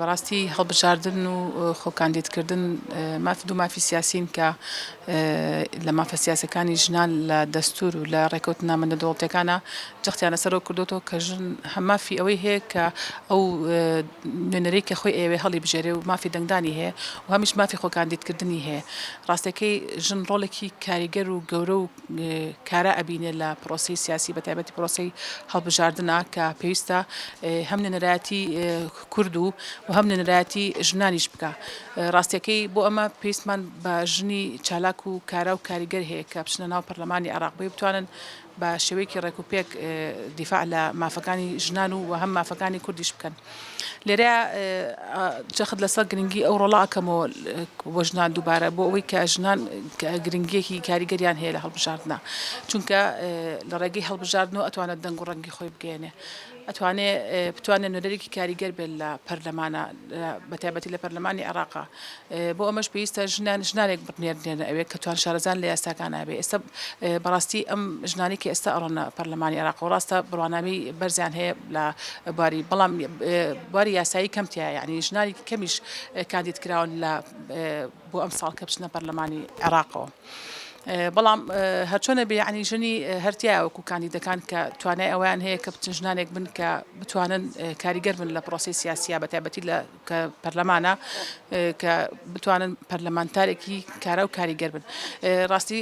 بەڕاستی هەڵبژاردن و خۆکاندیدکردن ماف دوو مافی سیاسین کە لە مافە سیاسەکانی ژنان لە دەستور و لە ڕێکەوتنامە نێودەوڵەتیەکانە جەختیان لەسەرەوە کردوەوە کە ژن هەم مافی ئەوەی هەیە کە ئەو نوێنەرەی کە خۆی ئەیەوێ هەڵیبژێرێ و مافی دەنگدانی هەیە و هەمیش مافی خۆکاندیدکردنی هەیە. ڕاستەکەی ژن ڕۆڵێکی کاریگەر و گەورە و کارا ئەبینێ لە پرۆسەی سیاسی بە تایبەتی پرۆسەی هەڵبژاردنا کە پێویستە هەم نوێنەرایەتی کورد و هەم نوێنەرایەتی ژنانیش بکا. ڕاستیەکەی بۆ ئەمە پێویستمان بە ژنی چالاک و کارا و کاریگەر هەیە کە بچنە ناو پەرلەمانی عێراق بۆی بتوانن بە شێوەیەکی ڕێک و پێک دیفاع لە مافەکانی ژنان و هەم مافەکانی کوردیش بکەن. لێرە جەخت لەسەر گرنگی ئەو ڕۆڵە ئەکەمەوە بۆ ژنان دووبارە بۆ ئەوەی کە ژنان گرنگیەکی کاریگەریان هەیە لە هەڵبژاردنە چونکە لە ڕێگەی هەڵبژاردنەوە ئەتوانێت دەنگ و ڕەنگی خۆی بگەێنێ ئەتوانێ بتوانێت نوێنەرێکی کاریگەر بێت لە پەرلەمانە بە تایبەتی لە پەرلەمانی عێراقا بۆ ئەمەش پێویستە ژنان ژنانێک بنێرنێنە ئەوێ کە توان شارەزان لە یاساکان بێ ئێستا بەڕاستی ئەم ژنانی کە ئێستا ئەڕۆنە پەرلەمانی عێراق و ڕاستە بڕوانامەی بەرزیان هەیە لە بواری بەڵام بواری یاسایی کەم تیا یعنی ژنانی کەمیش کاندید کراون لە بۆ ئەم ساڵ کە بچنە پەرلەمانی عێراقەوە. بەڵام هەرچۆنە بێ یعنی ژنی هەرتیا وەکو کاندیدەکان کە توانای ئەویان هەیە کە بچن ژنانێک بن کە بتوانن کاریگەر بن لە پرۆسی سیاسیە بە تایبەتی لە کە پەرلەمانە کە بتوانن پەرلەمانتارێکی کارا و کاریگەر بن. ڕاستی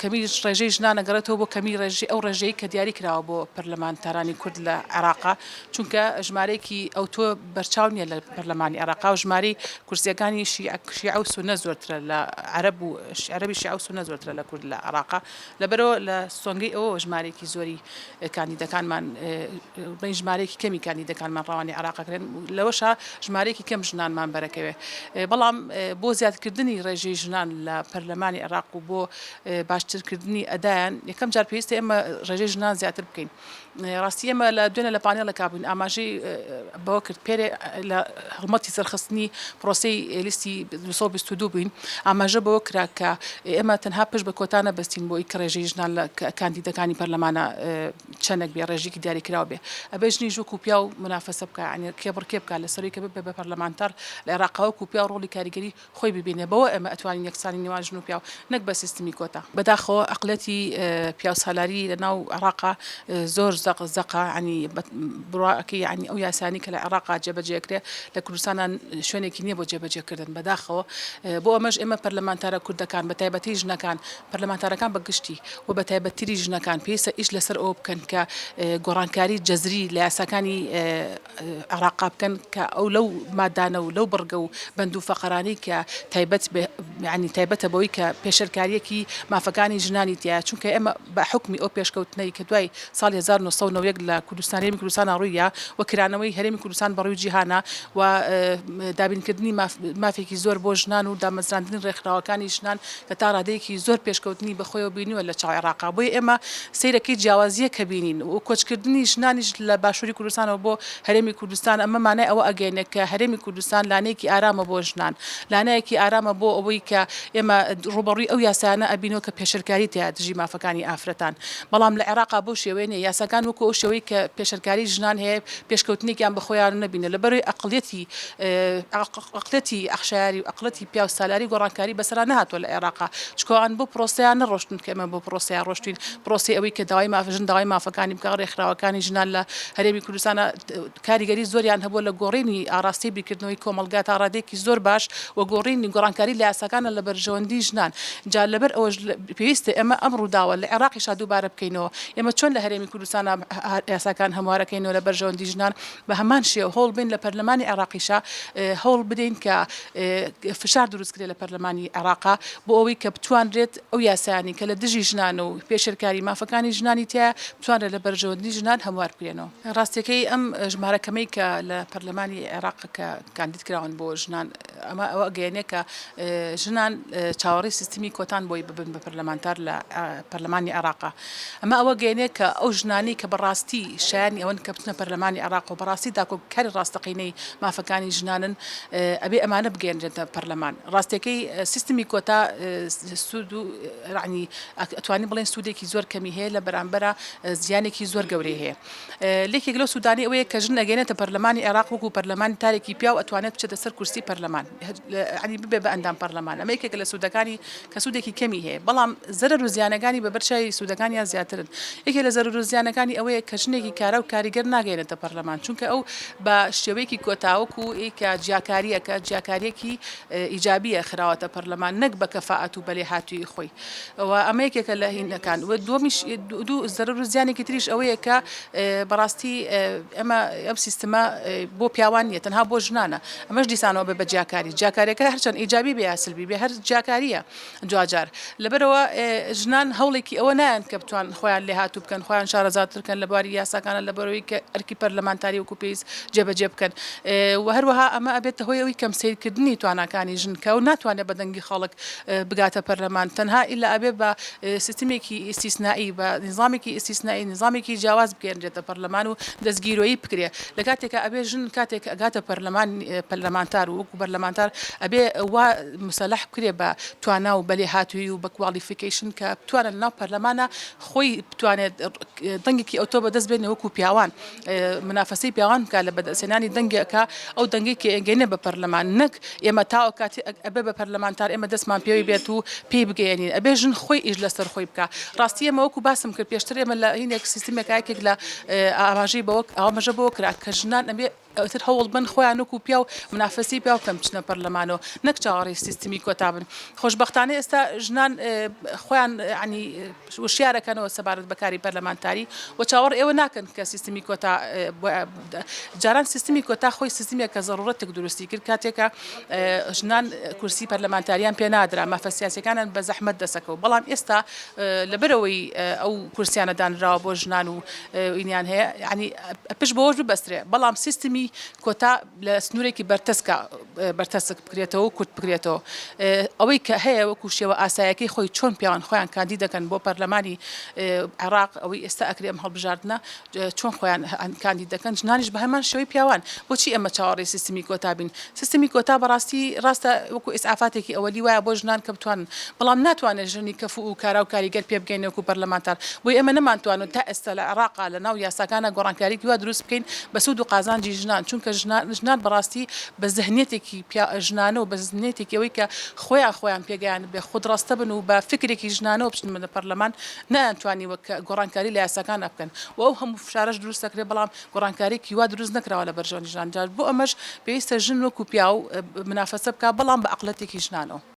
کەمی ڕێژەی ژنان ئەگەڕێتەوە بۆ کەمی ڕێژەی ئەو ڕێژەی کە دیاری کراوە بۆ پەرلەمانتارانی کورد لە عێراقا چونکە ژمارەیەکی ئەوتۆ بەرچاو نییە لە پەرلەمانی عێراقا و ژمارەی کورسیەکانی شیعە و سونە زۆرترە لە عەرەب و عەرەبی شیعە و سونە زۆرترە لە کورد لە عێراقا لەبەرئەوە لە سۆنگەی ئەوەوە ژمارەیەکی زۆری کاندیدەکانمان بڵێین ژمارەیەکی کەمی کاندیدەکانمان ڕەوانەی عێراق ئەکرێن لەوەشا ژمارەیەکی کەم ژنانمان بەرەکەوێ بەڵام بۆ زیادکردنی ڕێژەی ژنان لە پەرلەمانی عێراق و بۆ باشترکردنی ئەدایان یەکەم جار پێویستە ئێمە ڕێژەی ژنان زیاتر بکەین. ڕاستی ئێمە لە دوێنێ لە پانێڵێکا بووین ئاماژەی بەوە کرد پێرێ لە هەڵمەتی سەرخستنی پرۆسەی لیستی 222 بووین ئاماژە بەوە کرا کە ئێمە تەنها پشت بە کۆتا نەبەستین بۆ ئەوی کە ڕێژەی ژنان لە کاندیدەکانی پەرلەمانە چەندێک بێ ڕێژێکی دیاریکراو بێ ئەبێ ژنیش وەکو پیاو منافەسە بکا یانی کێبڕکێ بکا لەسەروی کە ببێ بە پەرلەمانتار لە عێراقا وەکو پیاو ڕۆڵی کاریگەری خۆی ببینێ بەوە ئێمە ئەتوانین یەکسانی نێوان ژن و پیاو نەک بە سیستمی کۆتا. بەداخەوە ئەقڵیەتی پیاوسالاری لە ناو عێڕاقا زۆر زەق زەقە یانی بڕوا ئەکەی یانی ئەو یاسایانەی کە لە عێڕاقا جێبەجێ ئەکرێ لە کوردستانا شوێنێکی نیە بۆ جێبەجێ کردن بەداخەوە بۆ ئەمەش ئێمە پەرلەمانتارە کوردەکان بە تایبەتی ژنەکان پەرلەمانتارەکان بە گشتی و بە تایبەتتری ژنەکان پێویستە ئیش لەسەر ئەوە بکەن کە گۆڕانکاری جەزری لە یاساکانی عێراقا بکەن کە ئەو لەو مادانە و لەو بڕگە و بەند و فەقەرانەی کە تایبەت بە یانی تایبەتە بەوەی کە پێشێلکارییەکی مافەکانی ژنانی تیایە چونکە ئێمە بە حوکمی ئەو پێشکەوتنەی کە دوای ساڵی 1991 لە کوردستان هەرێمی کوردستانا ڕوویدا و کرانەوەی هەرێمی کوردستان بە ڕووی جیهانا و دابینکردنی ماف مافێکی زۆر بۆ ژنان و دامەزراندنی ڕێکخراوەکانی ژنان کە تا ڕادەیەکی زۆر پێشکەوتنی بەخۆیەوە بینیوە لە چاو عێراقا بۆیە ئێمە سەیرەکەی جیاوازییە کە بینین و کۆچکردنی ژنانیش لە باشووری کوردستانەوە بۆ هەرێمی کوردستان ئەمە مانای ئەوە ئەگەیەنێت کە هەرێمی کوردستان لانەیەکی ئارامە بۆ ژنان لانەیەکی ئارامە بۆ ئەوەی کە ئێمە ڕووبەڕووی ئەو یاسایانە ئەبینەوە کە پێشێلکاری تیایە دژی مافەکانی ئافرەتان بەڵام لە عێراقا بەو شێوەیە نییە یاساکان وەکو ئەو شێوەی کە پێشێلکاری ژنان هەیە پێشکەوتنێکیان بەخۆیان نەبینە لەبەرەوەی ئەقڵیەتی ئەقڵیەتی عەشایەری و ئەقڵیەتی پیاو سالاری گۆڕانکاری بەسەرا نەهاتووە لە عێراقا چونکە ئەوان بۆ پرۆسەیە نەڕۆشتن کە ئێمە بۆ پرۆسەیە ڕۆشتین پرۆسەی ئەوەی کە داوای ماف ژن داوای مافەکانی بکا ڕێکخراوەکانی ژنان لە هەرێمی کوردستانا کاریگەری زۆریان هەبووە لە گۆڕینی ئاڕاستەی بیرکردنەوەی کۆمەڵگا تا ڕادەیەکی زۆر باش و گۆڕینی گۆڕانکاری لە یاساکانە لە بەرژەوەندی ژنان جا لەبەر ئەوەش پێویستە ئێمە ئەم ڕووداوە لە عێراقیشا دووبارە بکەینەوە ئێمە چۆن لە هەرێمی کوردستانا یاساکان هەموارەکەینەوە لە بەرژەوەندی ژنان بە هەمان شێوە هەوڵ بەین لە پەرلەمانی عێراقیشا هەوڵ بدەین کە فشار دروست کرێت لە پەرلەمانی عێراقا بۆ ئەوەی کە بتوانرێت ئەو یاسایانەی کە لە دژی ژنان و پێشێلکاری مافەکانی ژنانی تیایە بتوانرێت لە بەرژەوەندی ژنان هەموار بکرێنەوە. ڕاستیەکەی ئەم ژمارە کەمەی کە لە پەرلەمانی عێراق کە کاندید کراون بۆ ژنان. ئەمە ئەوە ئەگەیەنێ کە ژنان چاوەڕێی سیستمی کۆتان بۆی ببن بە پەرلەمانتار لە پەرلەمانی عێراقا. ئەمە ئەوە گەیەنێ کە ئەو ژنانەی کە بەڕاستی شایانی ئەوەن کە بچنە پەرلەمانی عێراق و بەڕاستی داکۆکیکاری ڕاستەقینەی مافەکانی ژنانن ئەبێ ئەمانە بگەیەنرێنە پەرلەمان. ڕاستیەکەی سیستمی کۆتا سوود و یەعنی ئەتوانین بڵێین سوودێکی زۆر کەمی هەیە لە بەرامبەرا زیانێکی زۆر گەورەی هەیە. لێکێک لەو سوودانەی ئەوەیە کە ژن ئەگەیەنێتە پەرلەمانی عێراق وەکو پەرلەمانتارێکی پیاو ئەتوانێت بچێتە سەر کورسی پەرلەمان یەعنی ببێ بە ئەندام پەرلەمان ئەمە یەکێکە لە سوودەکانی کە سوودێکی کەمی هەیە بەڵام زەرەر و زیانەکانی بە بەرچاوی سوودەکانیان زیاترن یەکێ لە زەرەر و زیانەکانی ئەوەیە کە ژنێکی کارا و کاریگەر ناگەیەنێتە پەرلەمان چونکە ئەو بە شێوەیەکی کۆتا وەکو کە جیاکارییەکە جیاکارییەکی ئیجابییە خراوەتە پەرلەمان نەک بە کەفائەت و بە لێهاتوویی خۆی و ئەمە یەکێکە لە هینەکان و دووەمیش دوو زەرەر و زیانێکی تریش ئەوەیە کە بەڕاستی ئەمە ئەم سیستمە بۆ پیاوان نییە تەنها بۆ ژنانە ئەمەش دیسانەوە بێ بە جیاکاری جیاکاریەکە هەرچەند ئیجابی بێ یا سلبی بێ هەر جیاکاریە دواجار لەبەرەوە ژنان هەوڵێکی ئەوە نایەن کە بتوان خۆیان لێهاتوو بکەن خۆیان شارەزاتر بکەن لە بواری یاساکانە لەبەرەوەی کە ئەرکی پەرلەمانتاری وەکو پێویست جێبەجێ بکەن و هەروەها ئەمە ئەبێتە هۆی ئەوی کەم سەیرکردنی تواناکانی ژن کە ئەو ناتوانێت بە دەنگی خەڵک بگاتە پەرلەمان تەنها ئیلا ئەبێ بە سیستمێکی ئیستیسنائی بە نیزامێکی ئیستیسنائی نیزامێکی جیاواز بگەیەنرێتە پەرلەمان و دەستگیرۆیی بکرێ لە کاتێکا ئەبێ ژن کاتێک ئەگاتە پەرلەمان پەرلەمانتار و وەکو پەرلەمانتار ئەبێ وا مسەلەح بکرێ بە توانا و بە لێهاتوویی و بە qualification کە بتوانێت لەناو پەرلەمانا خۆی بتوانێت دەنگێکی ئەوتۆ بەدەست بێنێ وەکو پیاوان منافەسەی پیاوان بکات لە بەدەستهێنانی دەنگێکا ئەو دەنگەی کە ئەگەینە بە پەرلەمان نەک ئێمە تاوە کاتی ئەبێ بە پەرلەمانتار ئێمە دەستمان پێوەی بێت و پێی بگەیەنین ئەبێ ژن خۆی ئیش لەسەر خۆی بکا ڕاستی ئێمە وەکو باسم کرد پێشتر ئێمە لە هینێک سیستمێکا یەکێک لە ئاماژەی بەوە ئاماژە بەوە کرا کە ژنان ئەبێ ئیتر هەوڵ بەن خۆیان وەکو پیاو منافەسەی پیاو بکەن بچنە پەرلەمانەوە نەک چاوەڕێی سیستمی کۆتا بن خۆشبەختانە ئێستا ژنان خۆیان یانی وشیارەکەنەوە سەبارەت بە کاری پەرلەمانتاری و چاوەڕێ ئەوە ناکەن کە سیستمی کۆتا جاران سیستمی کۆتا خۆی سیستمێک کە زەڕوڕەتێک دروستی کرد کاتێکە ژنان کورسی پەرلەمانتاریان پێ نادرا مافە سیاسەکانیان بە زەحمەت دەسەکەوت بەڵام ئێستا لەبەرەوەی ئەو کورسیانە دانراوە بۆ ژنان و ئینیان هەیە یعنی پشت بەوەش ببەسترێ بەڵام سیستمی کۆتا لە سنوورێکی بەرتەسکا بەرتەسک بکرێتەوە و کورت بکرێتەوە. ئەوەی کە هەیە وەکو شێوە ئاسایەکەی خۆی چۆن پیاوان خۆیان کاندید دەکەن بۆ پەرلەمانی عێراق ئەوەی ئێستا ئەکرێ ئەم هەڵبژاردنە چۆن خۆیان کاندید دەکەن ژنانیش بە هەمان شێوەی پیاوان بۆچی ئێمە چاوەڕێی سیستمی کۆتا بین سیستمی کۆتا بەڕاستی ڕاستە وەکو ئیسعافاتێکی ئەوەلی وایە بۆ ژنان کە بتوانن بەڵام ناتوانێت ژنی کەفوو و کارا و کاریگەر پێ بگەینە وەکو پەرلەمانتار بۆیە ئێمە نەمانتوانوە تا ئێستا لە عێراقا لە ناو یاساکانا گۆڕانکاریی وا دروست بکەین بە سوود و قازانجی ژنان چونکە ژنان ژنان بەڕاستی بە زهنیەتێکی پیا ژنانە و بە زهنیەتێکی ئەوەی کە خۆیان خۆیان پێگەیاندبێ خودڕەستە بن و بە فکرێکی ژنانەوە بچن بە پەرلەمان نەیانتوانیوە کە گۆڕانکاری لە یاساکانا بکەن و ئەو هەموو فشارەش دروست دەکرێت بەڵام گۆڕانکاریی وا دروست نەکراوە لە بەرژەوەندی ژنان جا بۆ ئەمەش پێویستە ژن وەکو پیاو منافەسە بکات بەڵام بە عەقڵیەتێکی ژنانەوە.